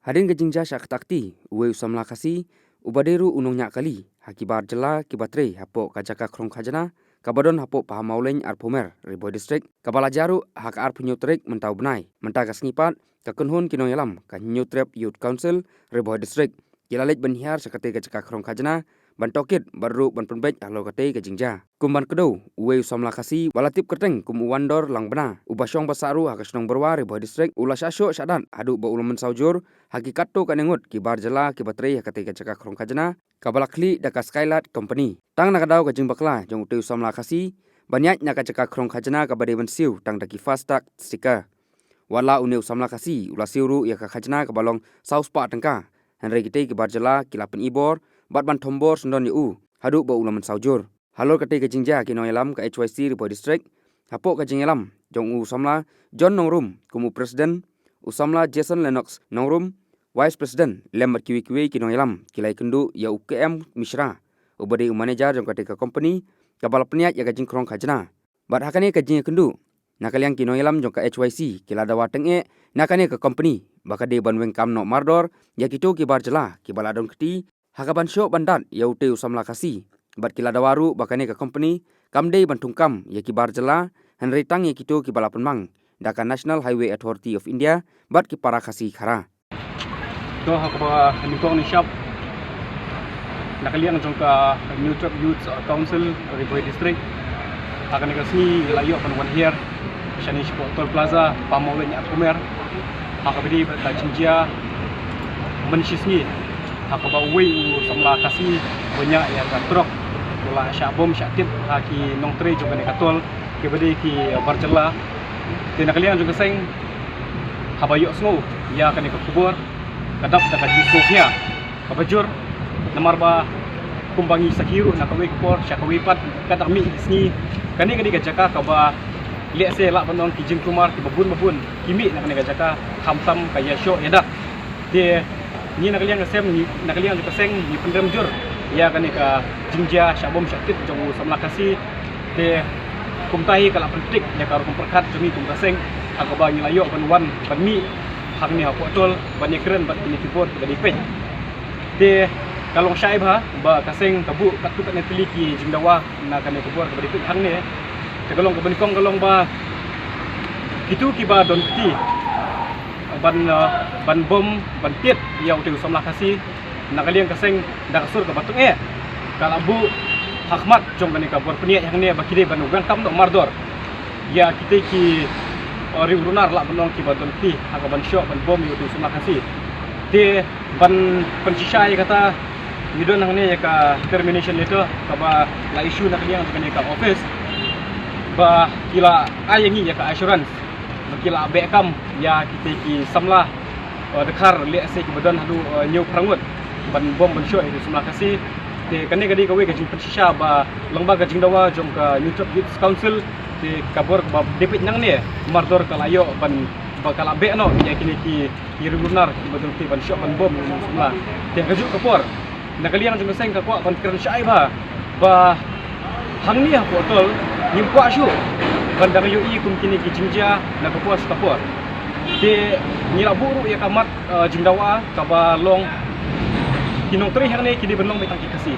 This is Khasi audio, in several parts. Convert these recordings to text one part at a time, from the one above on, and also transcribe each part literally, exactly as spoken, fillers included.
Hadien ka jingjia shah kata kti, uwei u samla Khasi uba dei ruh u nongñiah kali ha ki bar jylla kiba trei hapoh ka jaka khrong khajna kaba don hapoh Pahammawlein Arphumer, Ri Bhoi District, kaba la jia ruh ha ka arphew hynñiew tarik mynta u bnai. Mynta ka sngi pat, ka kynhun ki nongïalam ka Hynñiewtrep Youth Council, Ri Bhoi District, ki la leit ban hiar sha katei ka jaka khrong khajna ban tohkit bad ruh ban pynbeit halor katei ka jingjia. Kum ban kdew, uwei u samla Khasi ba la tip kyrteng kum u Wandor Langbna, uba shong basa ruh ha ka shnong Byrwa, Ri Bhoi District, u la shah shoh shah dat haduh ba u la mynsaw jur ha ki katto katne ngut ki bar jylla kiba trei ha katei ka jaka khrong khajna kaba la khlieh da ka Skylight Company. Tang na ka daw ka jingbakla jong utei u samla Khasi ban ïaid na ka jaka khrong khajna kaba dei ban siew tang da ki FASTag sticker. Wat la une u samla Khasi u la siew ruh ïa ka khajna kaba long saw spah tyngka, hynrei kitei ki bar jylla ki la pyn-i bor bad ban thombor syndon ïa u haduh ba u la mynsaw jur. Halor katei ka jingjia, ki nongïalam ka H Y C Ri Bhoi District, hapoh ka jingïalam jong u samla John Nongrum kum u President, u samla Jason Lennox Nongrum, Vice President, lem bad kiwei kiwei ki nongïalam, ki la ïakynduh ïa u K M Mishra, uba dei u manager jong katei ka company kaba la pynïaid ïa ka jingkhrong khajna. Bad ha kane ka jingïakynduh, na ka liang ki nongïalam jong ka H Y C ki la dawa tyngeh na kane ka company ba ka dei ban weng kam noh mardor ïa kito ki bar jylla kiba la don kti ha ka ban shoh ban dat ïa utei u samla Khasi. Bad ki la dawa ruh ba kane ka company kam dei ban thungkam ïa ki bar jylla, hynrei tang ïa kito kiba la pynmang da ka National Highway Authority of India bad ki para Khasi Khara. To, ha kaba nyngkong nyngshap, na ka liang jong ka Hynñiewtrep Youth Council Ri Bhoi District, ha kane ka sngi ngi la ïoh ban wan hiar shane shapoh Toll Plaza, Pahammawlein Arphumer, ha kaba dei bad ka jingjia mynshisngi, ha kaba uwei u samla Khasi ba ñiah ïa ka trok u la shah bom shah tip ha ki nongtrei jong kane ka toll, kiba dei ki bar jylla. Te na ka liang jong ka seng, haba ïohsngew ïa kane ka khubor, ka dap da ka jingsngewkhia kaba jur, namar ba kumba ngi sakhi ruh na kawei ka por sha kawei pat, katba mih ki sngi, kane ka dei ka jaka kaba lehse lah ban ong ki jingkulmar kiba bun ba bun ki mih na kane ka jaka, khamtam ka ïashoh ïadak. Te ngi na ka liang ka sem, ngi na ka liang ka seng, ngi pynrem jur ïa kane ka jingjia shah bom shah tip jong u samla Khasi. Te kumta hi ka la pynthikna ïa ka rukom pyrkhat jong ngi kum ka seng, ha kaba ngi la ïoh ban wan ban mih hangne hapoh toll ban ïakren bad kine ki bor kiba dei peit. Te ka long shai bha ba ka seng ka buh katto katne tylli ki jingdawa na kane ka bor kaba dei peit hangne. Te ka long kaba nyngkong ka long ba kito kiba don kti ban, uh, ban bom ban tied ïa utei u samla Khasi, na ka liang ka seng, da ka sur kaba tyngeh, ka la buh ha khmat jong kane ka bor pynïaid hangne ba ki dei ban weng kam noh mardor ïa kitei ki, uh, riewrunar, lah ban ong kiba don kti ha ka ban shoh ban bom ïa utei u samla Khasi. Te ban pynshisha ïa kata, ngi don hangne ïa ka termination letter kaba la issue na ka liang jong kane ka office, ba ki la ai ïa ngi ïa ka assurance ba ki la beh kam ïa kitei ki samla, uh, dkhar lehse kiba don haduh, uh, hynñiew phra ngut ban bom ban shoh ïa ki samla Khasi. Te kane ka dei kawei ka jingpynshisha ba lyngba ka jingdawa jong ka Hynñiewtrep Youth Council, te ka bor ba dei peit nangne mardor ka la ïoh ban, ba ka la beh noh ïa kine ki, ki riewrunar kiba don kti ban shoh ban bom ïa ki samla. Te ha kajuh ka por, na ka liang jong ka seng ka kwah ban kren shai bha ba hangne hapoh toll ngim kwah shuh ban dang ïohi kum kine ki jingjia na ka por sha ka por. Te ngi la buh ruh ïa ka mat, uh, jingdawa kaba long ki nongtrei hangne ki dei ban long beit tang ki Khasi.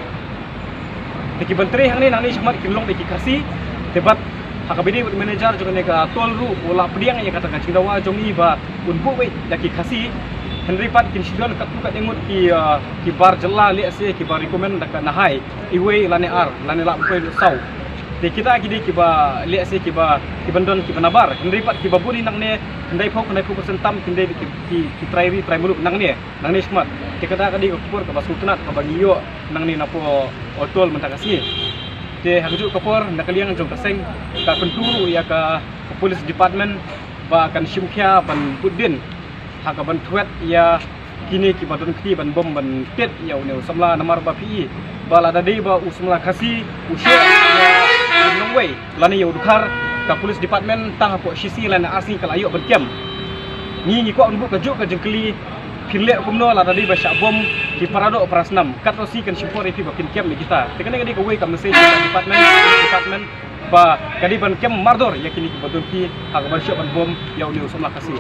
Te ki ban trei hangne nangne shakhmat kin long beit ki Khasi. Te bad ha kaba dei bad u manager jong kane ka toll ruh u la pdiang ïa kata ka jingdawa jong ngi ba un buh beit da ki Khasi. Hynrei pat kin shu don katto katne ngut ki, uh, ki bar jylla lehse kiba recommend da ka NHAI, iwei lane ar lane lah ban poi ruh saw. Te kita ki dei kiba lehse kiba, kiban don kiba nabar. Hynrei pat kiba bun hi nangne, khyndai phew, khyndai phew percent tam kin dei ki, ki, ki trai ri trai muluk nangne, nangne shakhmat. Te kata ka dei ka khubor kaba sngewtynnat kaba ngi ïoh nangne napoh toll mynta ka sngi. Te ha kajuh ka por, na ka liang jong ka seng, ka kyntu ruh ïa ka, ka police department ba kan shim khia ban bud dien ha ka ban thwet ïa kine kiba don kti ban bom ban tied ïa une u samla, namar ba phi i ba lada dei ba u samla Khasi u shoh ïa u nongwei lane ïa u dkhar, ka police department tang hapoh shi sngi lane ar sngi ka la ïoh ban kem. Ngi, ngi kwah ban buh kajuh ka jingkylli, phin leh kumno lada dei ba shah bom ki para doh para snam? Katto shi kan shim por ïa phi ba phin kem ïa kita. Te kane ka dei kawei ka message ka department, department ba ka dei ban kem mardor ïa kine kiba don kti ha ka ban shoh ban bom ïa une u samla Khasi.